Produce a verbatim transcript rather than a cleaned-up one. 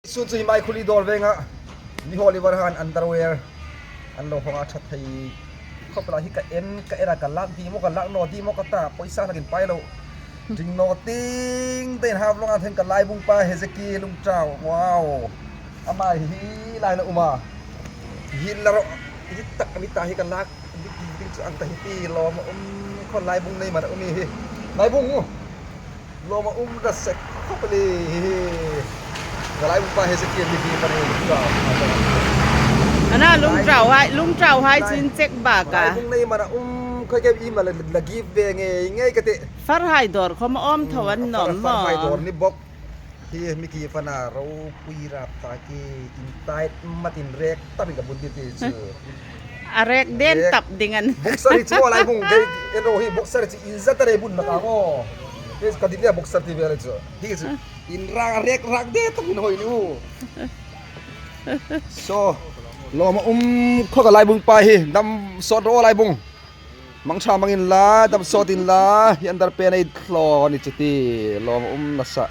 Sun chu hi Maikhuli dawr venga mi haw liver han underwear an lo hawng a, ṭha thei khawp el a. Hi ka en, ka en a, ka lak ding maw, ka lak naw ding maw ka ta, pawisa hlakin pai lo. Ding naw ting ten hap lawng an theng ka laibung pa Hezekiel Lungtau. Wow. Ama hi lai la um a. Hi la ro, hi tak mi ta hi ka lak. Ding chu ang ta hi ti lawm um kho laibung nei man a um hi. Laibung. Lawm a um nasa khawp el hi. Ka laibung pa Hezekiel ni hi pani Lungtau. Ana Lungtau hai, Lungtau hai chin check ba ka. Laibung nei man a um kho ke i ma la, la give ve ngei ngei ka ti. Far hai dawr khawm a awm tho an nawm maw. Far hai dawr ni bawk. Hi mi ki fana ropui rap ta ki in tight matin rek tamin ka bun ti ti chu. A rek den tap ding an. Boxer hi chu laibung, kei en ro hi boxer chu in za ta re bun na ka ngo. Kei ka dit le boxer ti ve le chu. Hi chu in rang rek rak de tamin hoi ni u. So, lawm a um kho ka laibung pa hi, dam sawt ro laibung. Mangṭha mang inla, dam sawt inla, hi underpant ei thlaw ni chu ti, lawm a um nasa.